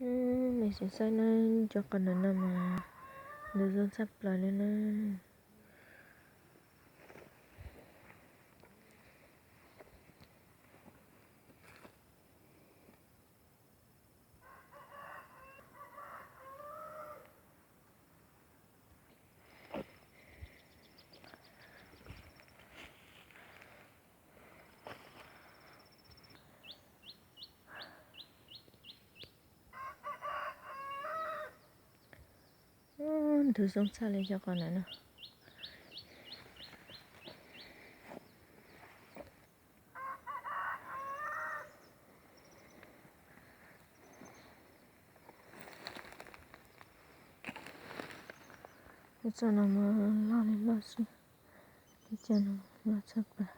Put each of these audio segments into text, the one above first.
Nej sim saib na, cov qos ntawm no mas ntws zoo tshaj plaws li na. Ntws zoo tshaj li cov qos ntawm no. Lub txoj no mas loj li loj xwb, lub txoj no loj tshaj plaws.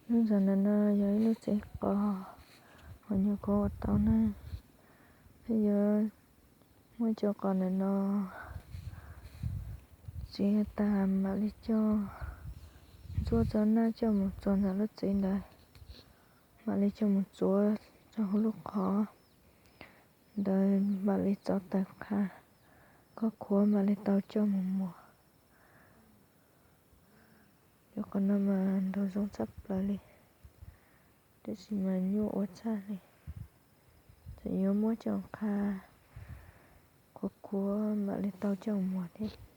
Lub zos ntawm no yog ib lub tsev qos uas nyuam qhuav ua tau na. Peb yuav muab cov qos ntawm no txiav tas mam li coj ntxuav txoj nab coj mus txog ntawm lub tsev ntawd, mam li coj mus txuav rau hauv lub qhov ntawd mam li txo tawm qha, khov khuav mam li tau coj mus muag. Cov qos no mas ntws zoo tshaj plaws li, tab sis mas nyuaj ua tshaj li. Tseem yuav muab coj qha, khov khuav mam li tau coj mus muag thiab.